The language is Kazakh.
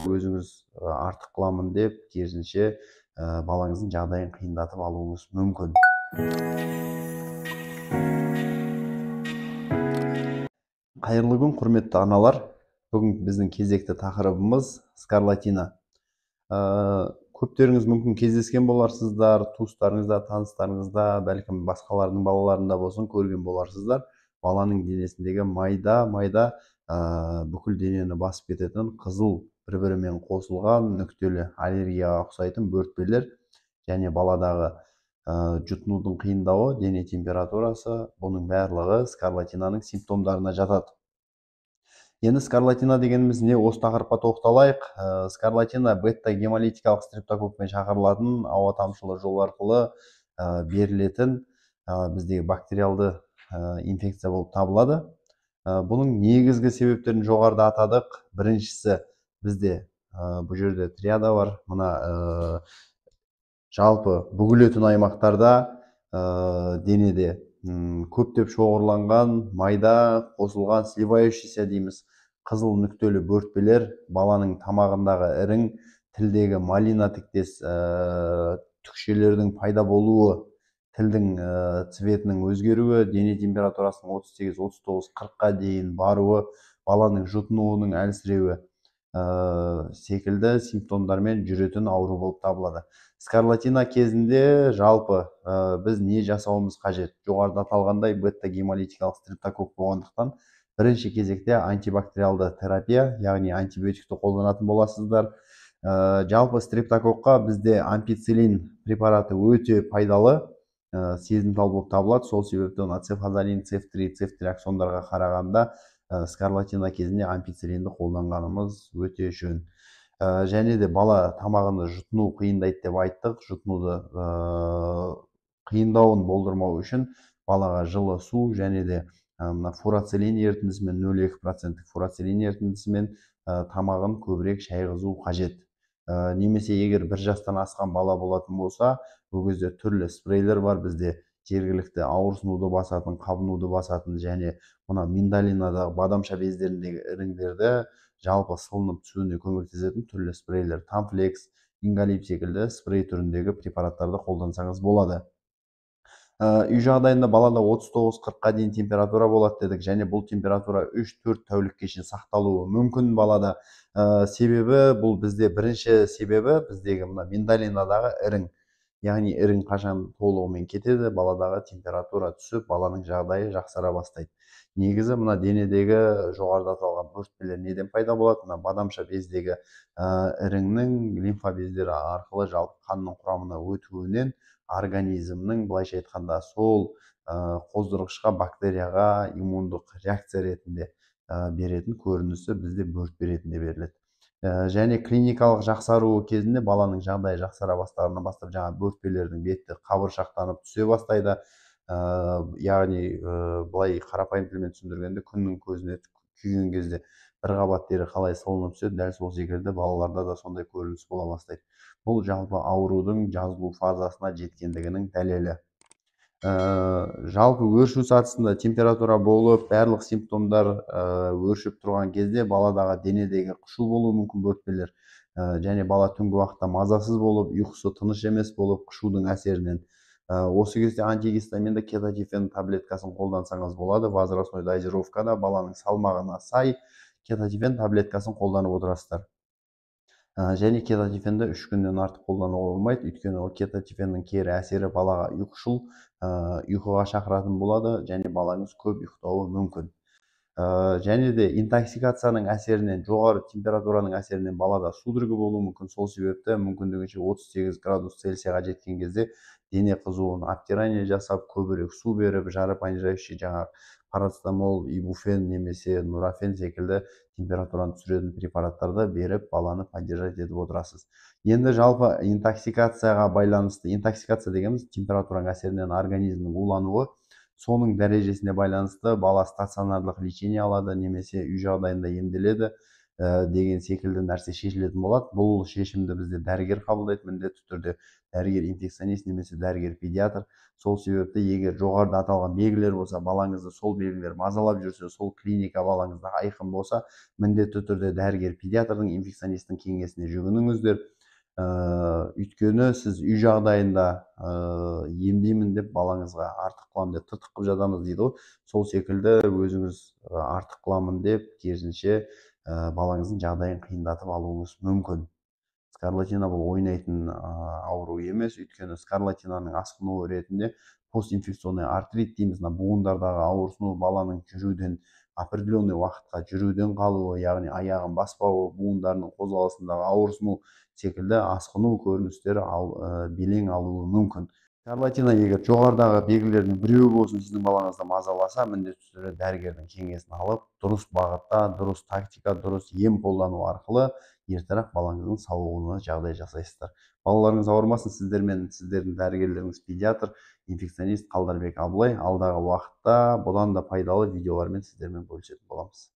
Өзіңіз артық қыламын деп, керісінше балаңыздың жағдайын қиындатып алуыңыз мүмкін. Қайырлы күн, құрметті аналар. Бүгін біздің кезекті тақырыбымыз скарлатина. Көптеріңіз мүмкін кездескен боларсыздар, туыстарыңызда, таныстарыңызда, бәлкім басқалардың балаларында болсын көрген боларсыздар. Баланың денесіндегі майда-майда бүкіл денені басып кететін қызыл бір-бірімен қосылған нүктелі аллергияға ұқсайтын бөртпелер және баладағы жұтынудың қиындауы, дене температурасы, бұның барлығы скарлатинаның симптомдарына жатады. Енді скарлатина дегеніміз не? Осы тақырыпқа тоқталайық. Скарлатина бета-гемолитикалық стрептококкпен шақырылатын ауа тамшылы жол арқылы берілетін біздегі бактериалды инфекция болып табылады. Бұның негізгі себептерін жоғарыда атадық. Біріншісі бізде бұл жерде триада бар. Мына жалпы бүгілетін аймақтарда денеде көптеп шоғырланған, майда қосылған сливающийся дейміз, қызыл нүктелі бөртпелер, баланың тамағындағы ірің, тілдегі малина тектес түкшелердің пайда болуы, тілдің цветінің өзгеруі, дене температурасының 38, 39, 40-қа дейін баруы, баланың жұтынуының әлсіреуі секілді симптомдармен жүретін ауру болып табылады. Скарлатина кезінде жалпы біз не жасауымыз қажет? Жоғарыда аталғандай бета-гемолитикалық стрептококк болғандықтан бірінші кезекте антибактериалды терапия, яғни антибиотикті қолданатын боласыздар. Жалпы стрептококқа бізде ампициллин препараты өте пайдалы, сезімтал болып табылады. Сол себепті цефазолин, цефтри, цефтриаксондарға қарағанда скарлатина кезінде ампициллинді қолданғанымыз өте жөн. Және де бала тамағını жұтыну қиындайды деп айттық. Жұтынуды қиындауын болдырмау үшін балаға жылы су және де мына фурацилин ерітіндісімен, 0,2% фурацилин ерітіндісімен тамағын көбірек шайғызу қажет. Немесе егер 1 жастан асқан бала болатын болса, ол кезде түрлі спрейлер бар бізде, жергілікті ауырсынуды басатын, қабынуды басатын және мына миндалинадағы бадамша бездеріндегі іріңдерді жалпы сылынып түсуіне көмектесетін түрлі спрейлер, Тамфлекс, Ингалип секілді спрей түріндегі препараттарды қолдансаңыз болады. Үй жағдайында балада 39-40-қа дейін температура болады дедік, және бұл температура 3-4 тәулікке шейін сақталуы мүмкін балада. Себебі бұл бізде бірінші себебі біздегі мына миндалинадағы ірің. Яғни ірің қашан толығымен кетеді, баладағы температура түсіп, баланың жағдайы жақсара бастайды. Негізі мына денедегі жоғарыда аталған бөртпелер неден пайда болады? Мына бадамша бездегі іріңнің лимфа бездері арқылы жалпы қанның құрамына өтуінен организмнің, былайша айтқанда, сол қоздырғышқа, бактерияға иммундық реакция ретінде беретін көрінісі бізде бөртпе ретінде беріледі. Және клиникалық жақсаруы кезінде баланың жағдайы жақсара бастағаннан бастап жаңа бөртпелердің беті қабыршақтанып түсе бастайды. Яғни былай қарапайым тілмен түсіндіргенде, күннің көзіне күйген кезде бір қабат тері қалай сылынып түседі, дәл сол секілді балаларда да сондай көрініс бола бастайды. Бұл жалпы аурудың жазылу фазасына жеткендігінің дәлелі. Жалпы өршу сатысында температура болып, барлық симптомдар өршіп тұрған кезде баладағы денедегі қышу болуы мүмкін бөртпелер, және бала түнгі уақытта мазасыз болып, ұйқысы тыныш емес болып, қышудың әсерінен. Осы кезде антигистаминді кетотифен таблеткасын қолдансаңыз болады. Возрастной дозировкада баланың салмағына сай кетотифен таблеткасын қолданып отырасыздар. Және кетотифенді 3 күннен артық қолдануға болмайды, өйткені ол кетотифеннің кері әсері балаға ұйқышыл, ұйқыға шақыратын болады және балаңыз көп ұйықтауы мүмкін. Және де интоксикацияның әсерінен, жоғары температураның әсерінен балада судорога болуы мүмкін. Сол себепті мүмкіндігінше 38 градус Цельсияға жеткен кезде дене қызуын обтирание жасап, көбірек су беріп, жаропонижающий жаңағы парацетамол, ибуфен немесе нурофен секілді температураны түсіретін препараттарды беріп, баланы поддержать етіп отырасыз. Енді жалпы интоксикацияға байланысты, интоксикация дегеніміз температураның әсерінен организмнің улануы, соның дәрежесіне байланысты бала стационарлық лечение алады немесе үй жағдайында емделеді. деген секілді нәрсе шешілетін болады. Бұл шешімді бізде дәрігер қабылдайды, міндетті түрде дәрігер инфекционист немесе дәрігер педиатр. Сол себепті егер жоғарыда аталған белгілер болса, балаңызды сол белгілер мазалап жүрсе, сол клиника балаңызда айқын болса, міндетті түрде дәрігер педиатрдың, инфекционисттің кеңесіне жүгініңіздер. Өйткені сіз үй жағдайында емдеймін деп балаңызға артық қыламын деп тыртық қылып жатамыз дейді ғой. Сол секілді өзіңіз артық қыламын деп керісінше балаңыздың жағдайын қиындатып алуыңыз мүмкін. Скарлатина бұл ойнайтын ауру емес, өйткені скарлатинаның асқынуы ретінде постинфекционный артрит дейміз, мына буындардағы ауырсыну, баланың жүруден определенный уақытқа жүруден қалуы, яғни аяғын баспауы, буындарының қозғалысындағы ауырсыну секілді асқыну көріністері белең алуы мүмкін. Скарлатина егер жоғарыдағы белгілердің біреуі болсын сіздің балаңызды мазаласа, міндетті түрде дәрігердің кеңесін алып, дұрыс бағытта, дұрыс тактика, дұрыс ем қолдану арқылы ертерек балаңыздың сауығуына жағдай жасайсыздар. Балаларыңыз ауырмасын, сіздермен сіздердің дәрігерлеріңіз педиатр, инфекционист Қалдарбек Абылай. Алдағы уақытта бұдан да пайдалы видеолармен сіздермен бөлісетін боламыз.